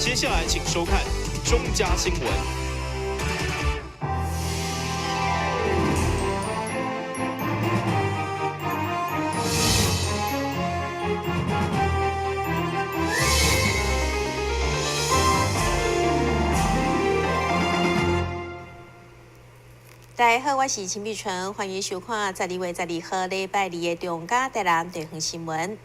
接下來請收看中嘉新聞。大家好，我是秦碧純，歡迎收看12月12號禮拜二的中嘉台南地方新聞。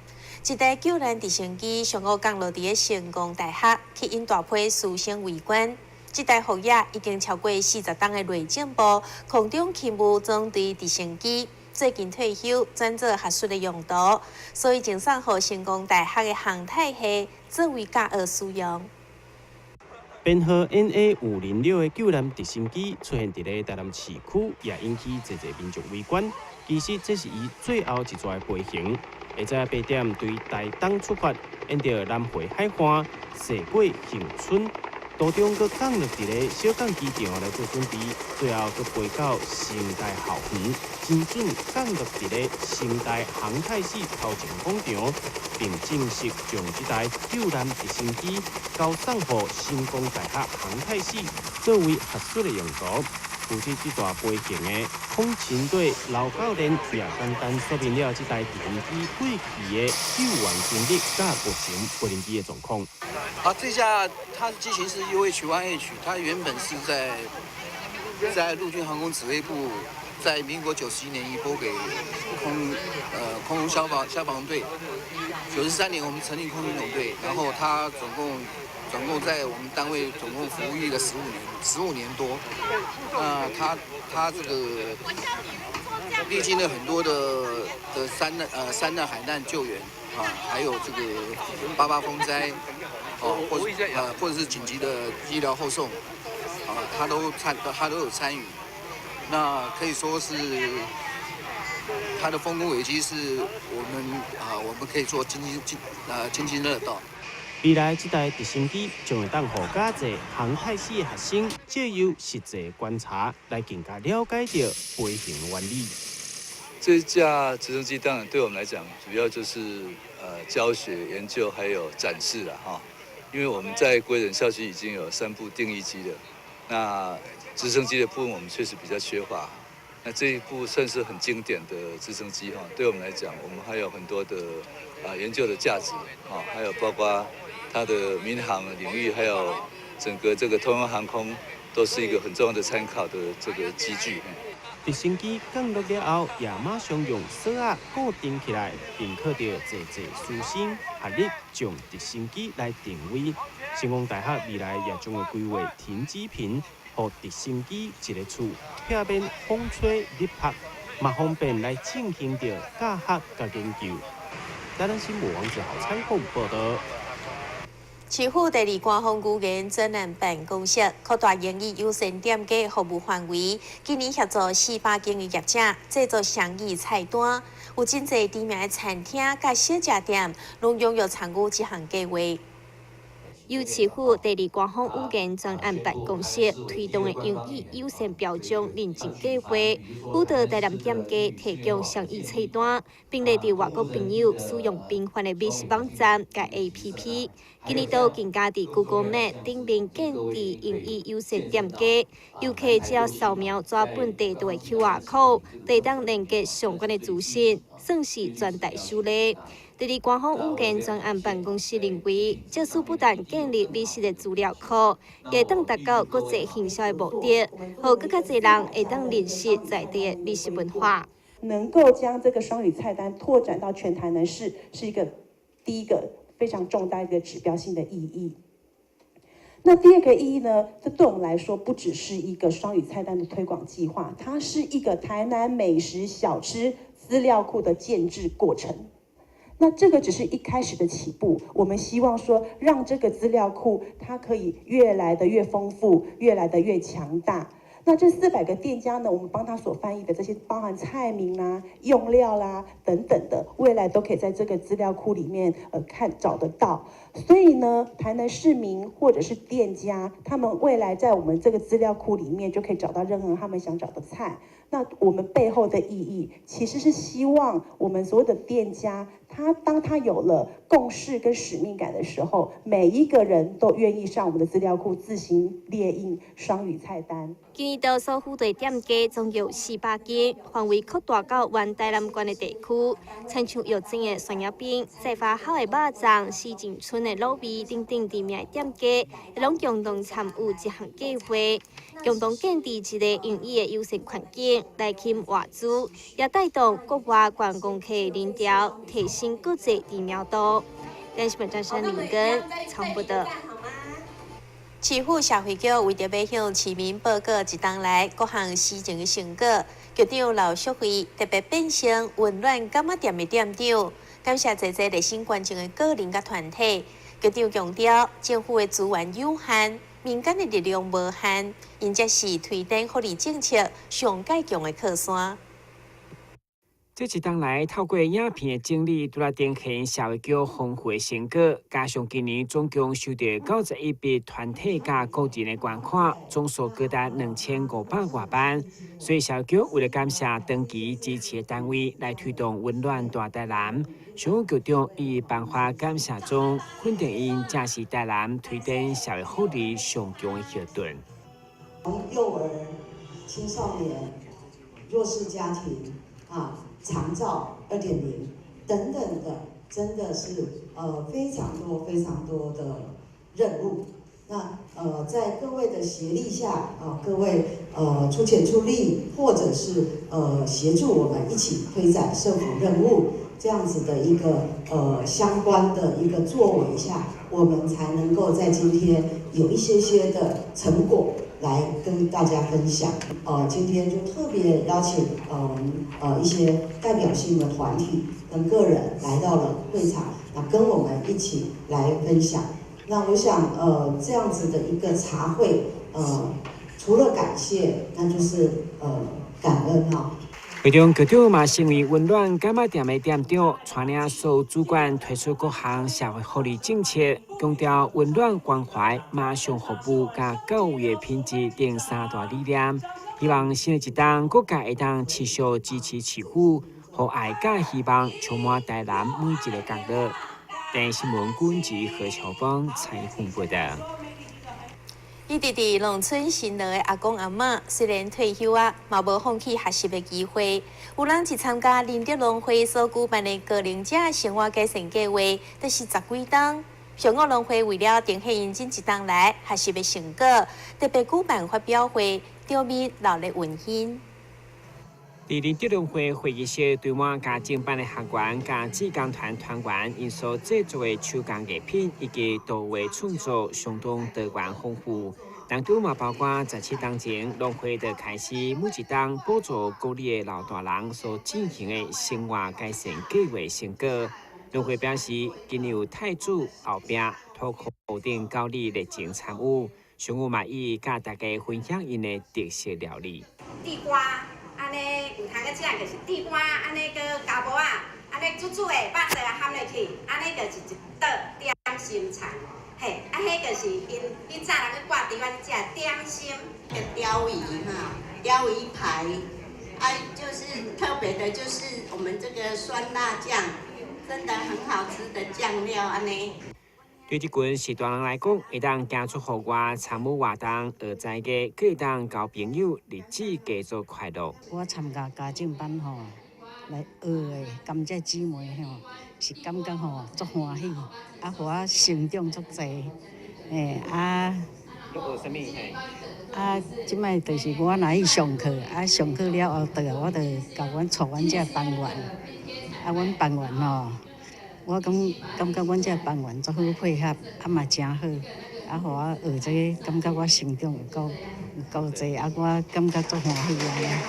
一台救難直升機上午降落佇个成功大學，吸引大批師生圍觀。這台服役已經超過40冬的內政部空中勤務總隊直升機，最近退休轉做學術的用途，所以贈送予成功大學的航太系作為教學使用。編號 NA506的救難直升機出現佇咧台南市區，也引起濟濟民眾圍觀。其實這是伊最後一逝的飛行。下早8點對台東出發，沿著南迴海岸，駛過恆春，途中閣降落佇咧小港機場來做準備，最後閣飛到成大校園，精準降落佇咧成大航太系頭前廣場，並正式將這台救難直升機交送予成功大學航太系作為學術的用途。負責這段飛行的空勤隊劉教練也簡單說明了這台直升機過去的救援經歷佮目前無人機的狀況。啊，這架它的機型是 UH-1H，它原本是在陸軍航空指揮部，在民國91年移撥給空中消防隊。93年我們成立空軍總隊，然後它總共在我們單位總共服務役了十五年，15年多。那他這個歷經了很多的山難海難救援啊，還有這個88風災，哦，或者是緊急的醫療後送，啊，他都有參與。那可以說是他的豐功偉績，是我們可以做津津樂道。未來這台直升機將會當予較濟航太系的學生藉由實際觀察來更加了解著飛行原理。這架直升機當然對我們來講，主要就是教學、研究還有展示了哈。因為我們在歸仁校區已經有3部定翼機了，那直升機的部分我們確實比較缺乏。那這一部算是很經典的直升機哈，對我們來講，我們還有很多的研究的價值啊，還有包括它的民航領域，還有整個這個通用航空，都是一個很重要的參考的這個機具。直升機降落了後，也馬上用索仔固定起來，並靠著濟濟師生合力將直升機來定位。成功大學未來也將會規劃停機坪，予直升機一个厝，避免風吹日曬，嘛方便來進行著教學佮研究。台南新聞王子豪採訪報道。市府第二官方語言專案辦公室擴大英語友善店家服務範圍，今年協助400間的業者製作雙語菜單，有真濟知名的餐廳佮小食店，攏踴躍參與這項計劃。由市府第二官方語言專案辦公室推動的英語友善標準認證計劃，輔導台南店家提供雙語菜單，並咧佇外國朋友使用頻繁的美食網站佮 APP。今年度更加佇 Google Map 頂面建置英語友善店家，遊客只要掃描紙本地圖的 QR code，就會當連結相關的資訊，算是全台首例。第二官方語言專案辦公室認為，這次不但建立美食的資料庫，也會當達到國際行銷的目的，予閣較濟人會當認識在地的美食文化。能夠將這個雙語菜單拓展到全台南市，是一個第一個非常重大一個指標性的意義。那第二個意義呢？這對我們來說不只是一個雙語菜單的推廣計劃，它是一個台南美食小吃資料庫的建置過程。那這個只是一開始的起步，我們希望說，讓這個資料庫它可以越來的越豐富，越來的越強大。那這400個店家呢，我們幫他所翻譯的這些，包含菜名啦、用料啦等等的，未來都可以在這個資料庫裡面看找得到。所以呢，台南市民或者是店家，他們未來在我們這個資料庫裡面就可以找到任何他們想找的菜。那我們背後的意義，其實是希望我們所有的店家，他他當他有了共識跟使命感的時候，每一個人都願意上我們的資料庫自行列印雙語菜單。今年度所輔導店家總有400間，範圍擴大到原台南縣的地區，親像藥整的蒜仔冰、再發酵的肉粽、西井村的滷味等等知名的店家，攏共同參與這項計劃，共同建立一個英語的友善環境，來吸引外資，也帶動國外觀光客人潮，提升國際知名度。電視台張林根採報道。市府社會局為著欲向市民報告一冬來各項施政的成果，局長劉淑慧特別變身溫暖柑仔店的店長，感謝濟濟熱心捐贈的個人佮團體。局長強調，政府的資源有限，民間的力量無限，𪜶才是推展福利政策上蓋強的靠山。這一冬來，透過影片的整理，拄來呈現社會局豐富的成果，加上今年總共收到91筆團體佮個人的捐款，總數高達2500外萬。所以社會局為了感謝長期支持的單位，來推動溫暖大台南。上午局長伊頒發感謝狀，肯定𪜶正是台南推展社會福利上強的後盾。從幼兒、青少年、弱勢家庭啊。長照2.0等等的，真的是非常多非常多的任務。那在各位的協力下啊，各位出錢出力，或者是協助我們一起推展社福任務，這樣子的一個相關的一個作為下，我們才能夠在今天有一些些的成果來跟大家分享。今天就特別邀請我們一些代表性的團體跟個人來到了會場，那跟我們一起來分享。那我想，這樣子的一個茶會，除了感謝，那就是感恩哈。會中局長嘛成為溫暖柑仔店的店長，帶領所有主管推出各項社會福利政策，強調溫暖關懷、馬上服務佮教育的品質等三大理念。希望新的一冬，各界會當持續支持市府，予愛佮希望充滿台南每一个角落。電視新聞軍事何秋芳採訪報道。一直佇農村辛勞的阿公阿嬤，雖然退休啊，嘛無放棄學習的機會。有人是參加仁德農會所舉辦的高齡者生活改善計劃，就是十幾冬。上五農會為了呈現𪜶這一冬來學習的成果，特別舉辦發表會，場面熱鬧溫馨。佇仁德農會會議室對滿家政班的學員佮志工團團員，𪜶所製作的手工藝品以及圖畫創作相當多元豐富。當中嘛包括17冬前，農會就開始每一冬補助鼓勵的老大人所進行的生活改善計劃成果。農會表示，今年有太子後壁、土庫等九里熱情參與，上午嘛以佮大家分享𪜶的特色料理。地瓜。按呢有通去食，就是地瓜，按呢閣加蚵仔，按呢煮煮的，肉碎啊蚶落去，按呢就是一道點心菜。嘿，啊，彼就是𪜶以早人去掛佇阮遮點心。個鯛魚哈，鯛魚排，啊，就是特別的，就是我們這個酸辣醬，真的很好吃的醬料按呢。對這群序大人來講，會當行出戶外參與活動，學才藝，閣會當交朋友，日子過做快樂。我參加家政班吼，來學的，甘蔗姊妹吼，是感覺吼足歡喜，啊，予我成長足濟，欸啊。你學啥物？嘿。啊，這擺就是我若去上課，啊，上課了後轉來，我就共阮帶阮這班員，啊，阮班員吼。我感覺阮這班員足好配合，啊嘛誠好，啊，予我學這個，感覺我成長有夠濟，啊，我感覺足歡喜啊。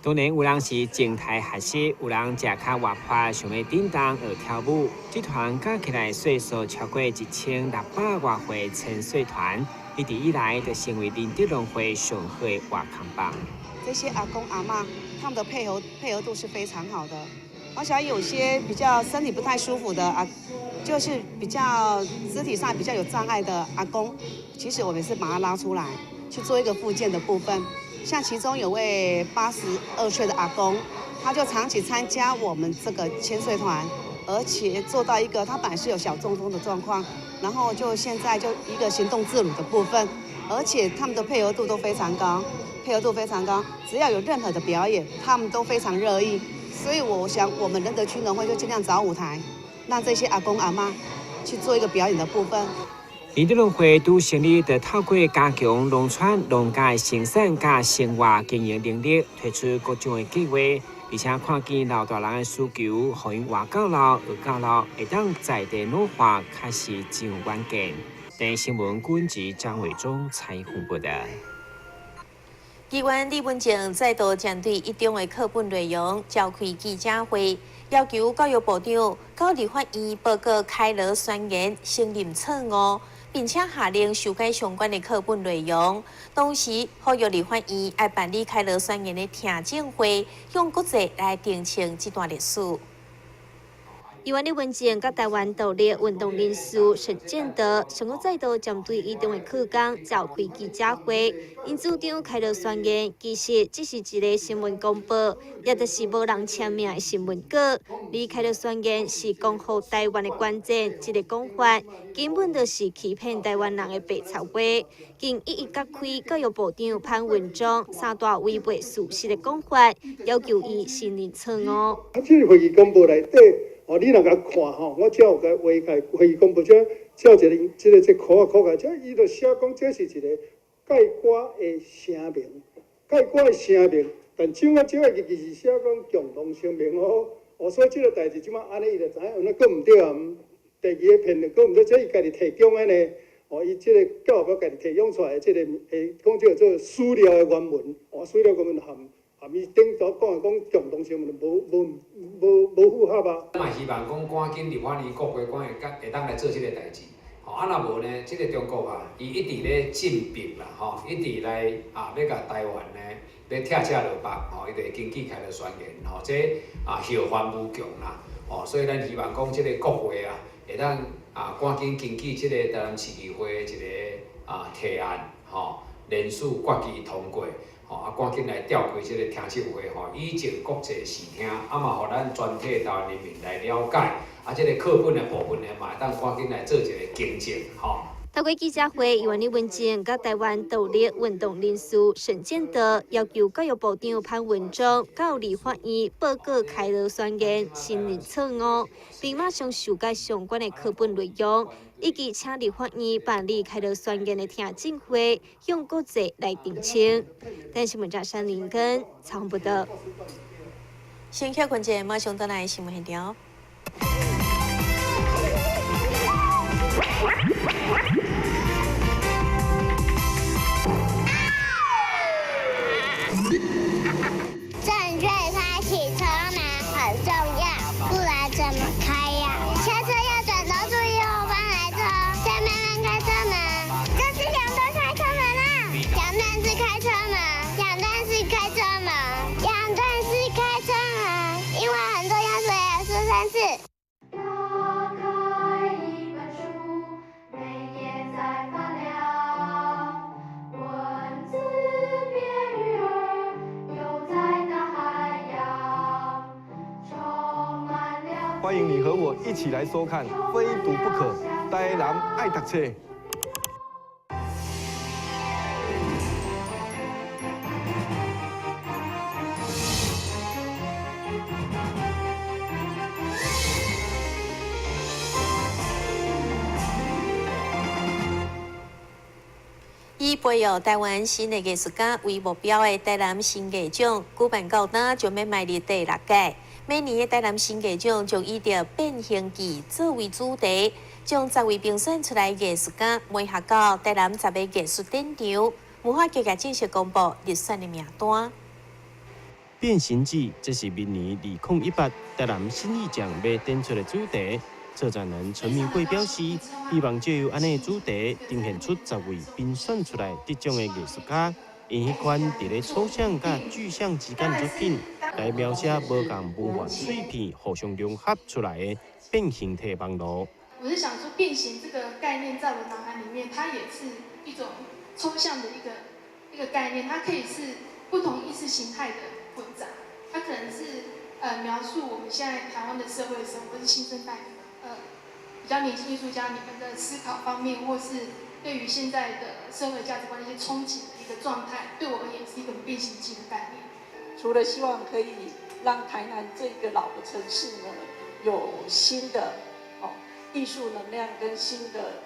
當然有人是靜態學習，有人則較活潑，想欲振動學跳舞。這團加起來歲數超過1600外歲千歲團，一直以來就成為仁德農會上好的活康棒。這些阿公阿嬤，他們的配合度是非常好的。而且有些比較身體不太舒服的啊，就是比較肢體上比較有障礙的阿公，其實我們是把他拉出來去做一個復健的部分。像其中有位82歲的阿公，他他就長期參加我們這個千歲團，而且做到一個他本來是有小中風的狀況，然後就現在就一個行動自如的部分，而且他們的配合度都非常高，配合度非常高，只要有任何的表演，他們都非常樂意。所以我想，我們仁德區農會就盡量找舞台，讓這些阿公阿嬤去做一個表演的部分。仁德農會拄成立，就透過加強農村農家的生產佮生活經營能力，推出各種的計劃，而且看見老大人的需求，予𪜶活到老，學到老，會當在地老化，確實真有遠見。台視新聞郭吉張偉忠採訪報導。議員李文靜再度針對一中的課本內容召開記者會，要求教育部長到立法院報告開羅宣言承認錯誤，並且下令修改相關的課本內容。同時，呼籲立法院愛辦理開羅宣言的聽證會，向國際來澄清這段歷史。議員李文靜佮台灣獨立運動人士沈建德，上個再度針對一中的課綱召開記者會，𪜶主張開羅宣言其實只是一個新聞公報，也就是無人簽名的新聞稿。而開羅宣言是光復台灣的關鍵，這個講法根本就是欺騙台灣人的白賊話。更一一揭開教育部長潘文忠三大違背事實的講法，要求伊承認錯誤。啊，這個會議公報內底。哦，你若共看吼，我照有共畫開會議公報，這照一个這个這箍仔箍開，這伊就寫講這是一個概括的聲明，概括的聲明，但像我這個其實是寫講共同聲明哦，哦，所以這個代誌這擺按呢，伊就知影，按呢閣毋對啊，第二个騙的閣毋對，這伊家己提供的呢，哦，伊這個教育部家己提供出來的這個會講這個做史料的原文，哦，史料原文含。含伊頂頭講的講共同聲明，無無無無符合啊！嘛希望講趕緊立法院國會趕會會當來做這個代誌，吼啊若無呢，這個中國啊，伊一直咧進逼啦，吼，一直來啊欲共台灣呢咧拆拆落北，吼，伊就會根據開羅宣言，吼，這啊後患無窮啦，吼，所以咱希望講這個國會啊，會當啊趕緊根據這個台南市議會一個啊提案，吼，連署決議通過。吼啊，趕緊來召開這個聽證會，吼，以正國際視聽，啊嘛，予咱全體台灣人民來了解，啊，這個課本的部分呢，嘛會當趕緊來做一個更正，吼。透過記者會，議員李文靜佮台灣獨立運動人士沈建德要求教育部長潘文忠到立法院報告開羅宣言承認錯誤，並馬上修改相關的課本內容，以及請立法院辦理開羅宣言的聽證會，向國際來澄清。台視新聞記者林根採訪報導。先歇困者，馬上轉來新聞現場。正確開啟車門很重要，不然怎麼開呀？下車要轉頭注意後方來車，再慢慢開車門。這是兩段開車門啦，兩段式開車門，兩段式開車門，兩段式開車門，因為很重要，所以要說三次。打開一本書，每頁在發亮，文字變魚兒，游在大海洋，充滿了。歡迎你和我一起來收看《非讀不可》，台南愛讀冊。以培育台灣新的藝術家為目標的台南新藝獎舉辦到今，將欲邁入第六屆。每年的台南新藝獎將以著變形記作為主題，將10位評選出來藝術家媒合到台南10个藝術展場。文化局也正式公布入選的名單。變形記，這是明年2018台南新藝獎欲展出的主題。策展人陳明慧表示，希望藉由按呢主題，呈現出10位評選出來得獎的藝術家，𪜶彼款佇咧抽象佮具象之間的作品，來描寫無仝文化碎片互相融合出來的變形體網路。我是想說，變形這個概念在我腦海裡面，它也是一種抽象的一個概念，它可以是不同意識形態的混雜，它可能是描述我們現在台灣的社會生活，是新生代比較年輕藝術家你們的思考方面，或是對於現在的社會價值觀一些憧憬的一個狀態，對我而言是一個變形記的概念。除了希望可以讓台南這個老的城市呢，有新的藝術能量跟新的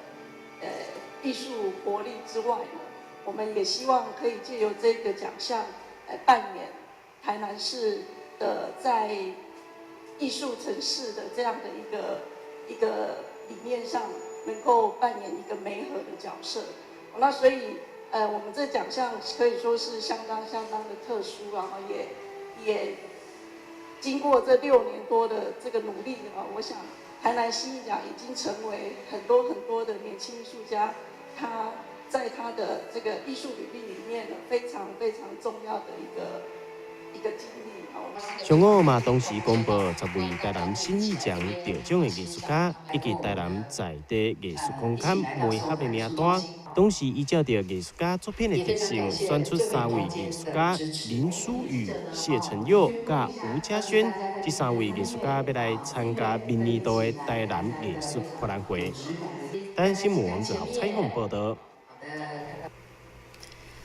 藝術活力之外呢，我們也希望可以借由這個獎項來扮演台南市的在藝術城市的這樣的一個理念上，能夠扮演一個媒合的角色。那所以，我們這獎項可以說是相當相當的特殊，然後也經過這6年多的這個努力啊，我想台南新藝獎已經成為很多很多的年輕藝術家，他在他的這個藝術履歷裡面呢，非常非常重要的一個經歷。上午嘛，同時公布10位台南新藝獎得獎的藝術家，以及台南在地藝術空間媒合的名單。同時依照著藝術家作品的特性，選出三位藝術家林書宇、謝承佑佮吳嘉軒這三位藝術家欲來參加明年度的台南藝術博覽會。台南新聞王子豪採訪報道。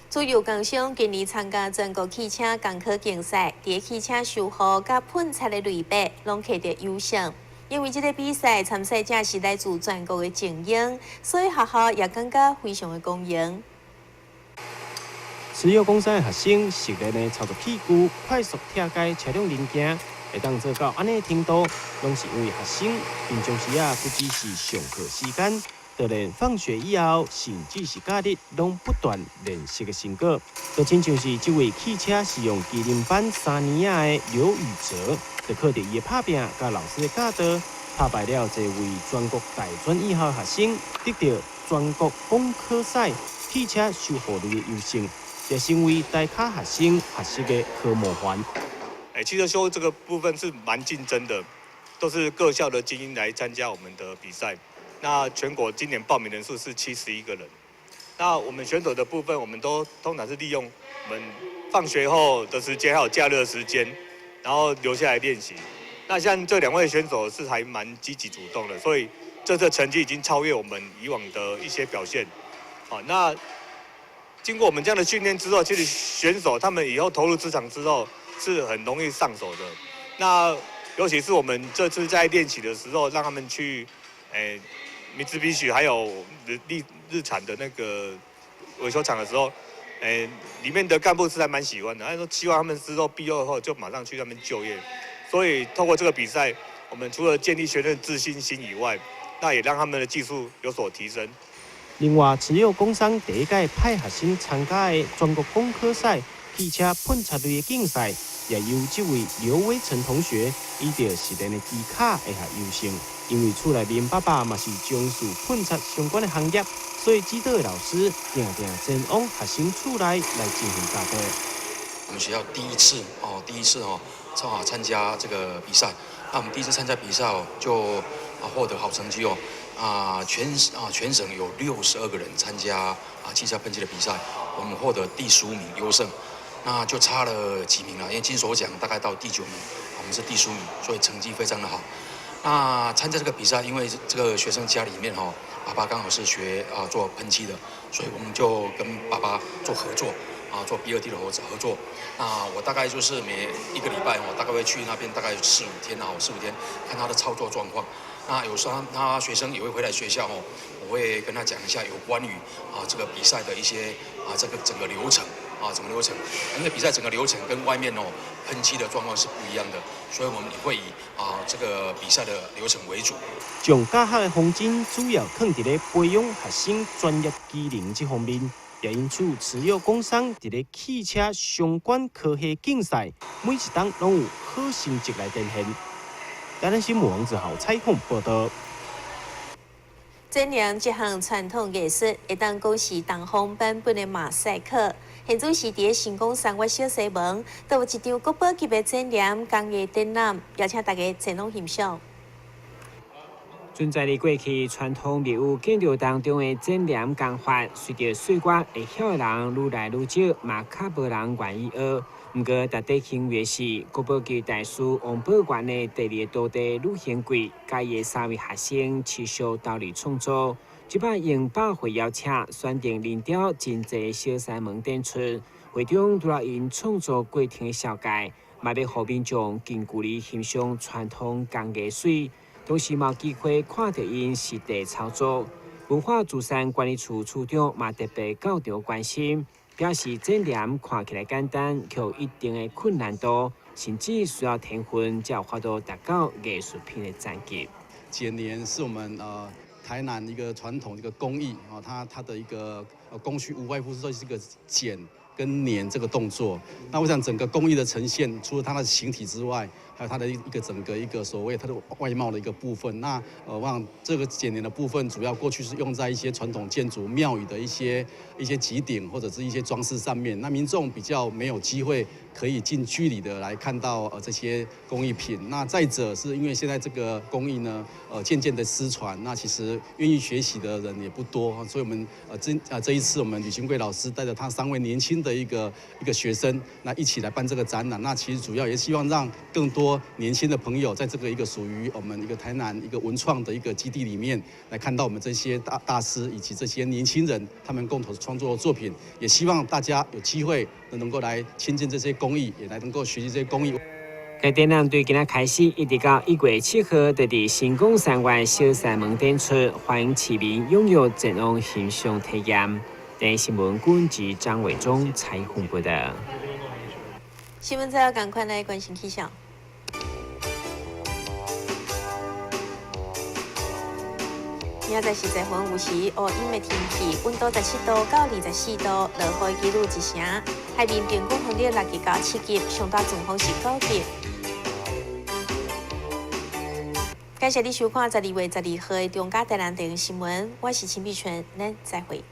自由工商今年參加全國汽車工科競賽，佇汽車修護佮噴漆的類別，攏獲得優勝。因為這個比賽參賽者是來自全國的精英，所以學校也感覺非常的光榮。慈幼工商的學生熟練的操作器具，快速拆解車輛零件，會當做到按呢程度，攏是因為學生平常時啊，不只是上課時間。就連放學以後，甚至是假日，攏不斷練習的成果。就親像是這位汽車實用技能班3年仔的劉宇哲，就靠著伊的拍拚佮老師的教導，拍敗了這位全國大專以後學生，得到全國工科賽汽車修護類的優勝，也成為台卡學生學習的好模範。汽車修這個部分是蠻競爭的，都是各校的精英來參加我們的比賽。那全國今年報名人數是71個人。那我們選手的部分，我們都通常是利用我們放學後的時間，還有假日的時間，然後留下來練習。那像這兩位選手是還蠻積極主動的，所以這次成績已經超越我們以往的一些表現。好，那經過我們這樣的訓練之後，其實選手他們以後投入職場之後是很容易上手的。那尤其是我們這次在練習的時候，讓他們去，米茲比許還有日日日產的那個維修廠的時候，裡面的幹部是還蠻喜歡的，他說希望他們之後畢業後就馬上去那邊就業。所以透過這個比賽，我們除了建立學生自信心以外，那也讓他們的技術有所提升。另外，慈幼工商第一屆派學生參加的全國工科賽汽車噴漆類的競賽，也由這位劉威成同學以著熟練的技巧會獲優勝。因為厝內面爸爸嘛是從事噴漆相關的行業，所以指導的老師定定前往學生厝內來進行教導。我們學校第一次哦，第一次哦，正好參加這個比賽。那我們第一次參加比賽哦，就獲得好成績哦。全省有62個人參加汽車噴漆的比賽，我們獲得第15名優勝。那就差了幾名了，因為金手獎大概到第9名，我們是第十五名，所以成績非常的好。那參加這個比賽，因為這個學生家裡面哈，爸爸剛好是學做噴漆的，所以我們就跟爸爸做合作，做 B2D 的合作。那我大概就是每一個禮拜，我大概會去那邊大概四五天啊，四五天看他的操作狀況。那有時候他學生也會回來學校哦，我會跟他講一下有關於這個比賽的一些這個整個流程。整個流程，因為比賽整個流程跟外面哦噴漆的狀況是不一樣的，所以我們也會以這個比賽的流程為主。將教學的方針主要放佇咧培養學生專業技能這方面，也因此慈幼工商佇咧汽車相關科系競賽，每一冬攏有好成績來展現。台南新聞王子豪採訪報道。剪黏這項傳統藝術，會當講是東方版本的馬賽克。現主時佇成功山我小西門，都有一場國寶級的剪黏工藝展覽，邀請大家前往欣賞。存在佇過去傳統廟宇建築當中的剪黏工法，隨著歲月會曉的人愈來愈少，嘛較無人願意學。毋過，值得欣慰的是，國寶級大師王寶元的第二個徒弟呂興貴，佮伊的三位學生持續投入創作。這擺應百會邀請，選定林雕真濟小西門展出，會中除了𪜶創作過程的紹介，嘛欲予民眾近距離欣賞傳統工藝媠。同時嘛有機會看著𪜶實地操作。文化資產管理處處長嘛特別到場關心，表示剪黏看起來簡單，卻有一定的困難度，甚至需要天分才有法度達到藝術品的層級。剪黏是我們台南一個傳統一個工藝啊，它的一個工序無外乎是說是一個剪跟黏這個動作。那我想整個工藝的呈現，除了它的形體之外，還有它的一個整個一個所謂它的外貌的一個部分。那我想這個剪黏的部分，主要過去是用在一些傳統建築廟宇的一些脊頂或者是一些裝飾上面。那民眾比較沒有機會可以近距離的來看到這些工藝品。那再者是因為現在這個工藝呢，漸漸的失傳，那其實願意學習的人也不多，所以我們這一次我們呂興貴老師帶着他三位年輕的一個學生，那一起來辦這個展覽。那其實主要也希望讓更多年輕的朋友，在這個一個屬於我們一個台南一個文創的一個基地裡面，來看到我們這些大師以及這些年輕人他們共同創作的作品，也希望大家有機會能夠來親近這些工藝，也來能夠學習這些工藝。該展覽對今仔開始，一直到1月7號，就佇成功三月小西門展出，歡迎市民踴躍前往欣賞體驗。第一新聞軍記張偉忠採訪報道。新聞最後趕快來關心氣象。明仔載是十分有時烏陰的天氣，溫度17度到24度，落雨的幾率1成。海面平均風力6級到7級，上大陣風是9級。感謝你收看12月12號的中嘉台南電視新聞，我是秦碧純，咱再會。